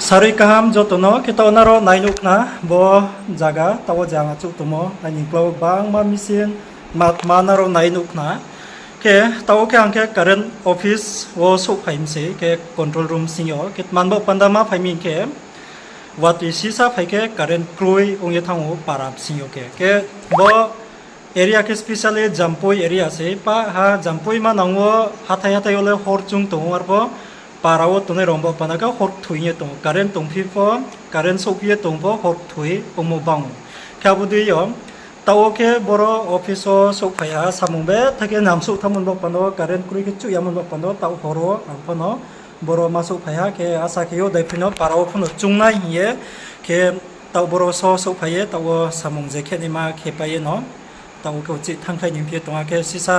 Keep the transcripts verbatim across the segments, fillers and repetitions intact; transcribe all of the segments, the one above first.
Sarui kaham joto no, khe taoh nrao nai nuh khna bo zaga, taoh wo je ang achouh tongmo, aini klau gbangma machine, ma, ma nrao nai nuh khna. Khe taoh wo khe ang khe current office wo souhphai mi se, khe control room sing yo, khe tma ni baoh panda ma phai mi hing khe, watoi sisa phai khe current kroi ong ye thanng ou para bsing yo khe. Khe bo area khe specially Jampui area se, pa ha Jampui manang wo hathái hathái yo le hor chung tong ou, arpho para wo tongnai rao baoh panda khe hor kthoi ye tong ou, current tongphi pho, current souhphi ye tong pho hor kthoi ongmo bang ou. Khe abo dei yo, taoh wo khe boro office wo souhphai ha, samung betha khe namsouh thanngmo ni baoh panda wo, current kroi khe chuh yamo ni baoh panda wo, taoh hor wo ang pho no boro ma souhphai ha, khe asa khe yo daiphroi no para wo pho no chung nai hing ye, khe taoh boro so souhphai ye, taoh wo samung je khe naima khe pai ye no, taoh wo khe uchih thanngkhlai ni phi ye tong ha khe sisa,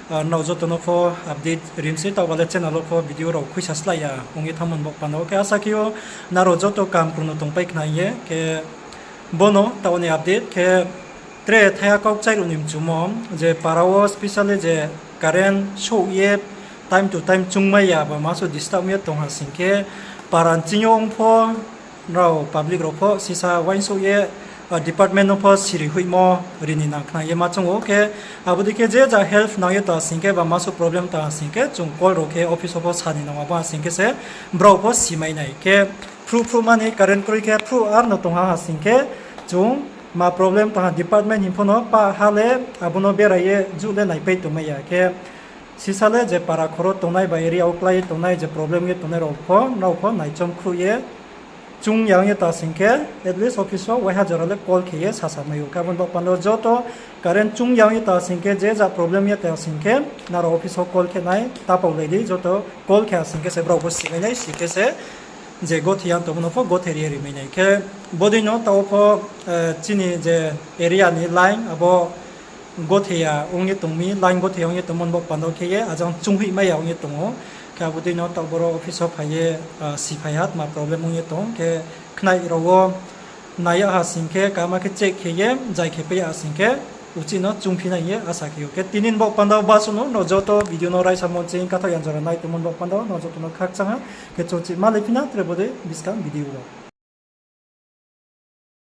nrao joto no pho update ri mi se, taoh ba le channel wo pho video rao khuisa slái ya ong ye thanngmo ni baoh panda wo. Khe asa khe yo nrao joto kam krung no tongpai khna hing ye, khe bo no taoh ni update khe tre thaiha kau kchai rao ni mchumo, je para wo specially je current souh ye time to time chungmai ya ba ma suh disturb ong ye tong ha sing khe, para nching yo ong pho, nrao public rao pho sisa uaingsouh ye, department no pho siri hoihmo ri ni nang khna ye ma choung ou khe, abo dei khe je ja help nang ye tong ha sing khe ba ma suh problem tong ha sing khe chung call rao khe office wo pho sa ni nang abo ha sing khe se brao pho simai nai khe, phruh phruh mani current kroi khe phruh ar no tong ha ha sing khe, chung ma problem tong ha department hing pho no pa ha le abo no berai ye juh le naipai tongmai ya khe, sisa le je para khoro tongnai ba area wo klái ye tongnai je problem ye tongnai rao pho, nrao pho naichom khruh ye chung ya ong ye tong ha sing khe, at least office wo waiha jora le call khe ye sasa mai ou. Khe abo ni baoh panda wo joto current chung ya ong ye tong ha sing khe, je ja problem ye tong ha sing khe, nrao office wo call khe nai, ta paulai di, joto call khe ha sing khe se brao pho simai nai, si khe se je gothe ya tongmo no pho gothe ri ye rimai nai. Khe bodei no taoh wo pho, chini je area ni line abo gothe ya ong ye tong mi, line gothe ya ong ye tongmo ni baoh panda wo khe ye ajang chunghoihmai ya ong ye tong ou. Khe abo dei no taoh boro office wo phai ye, siphai ha tma problem ong ye tong khe, khnai rao wo nai yag ha sing khe, kaham khe check khe ye zai khe pai ya ha sing khe, uchih no chungphi nai hing ye asa khe ou. Khe tini ni baoh panda wo basuh no, nrao joto video no raisa mo ching kathaoh yang jora nai tongmo ni baoh panda wo nrao joto no khakchang ha. Khe chung chih malai phi na tre bodei buskang video wo.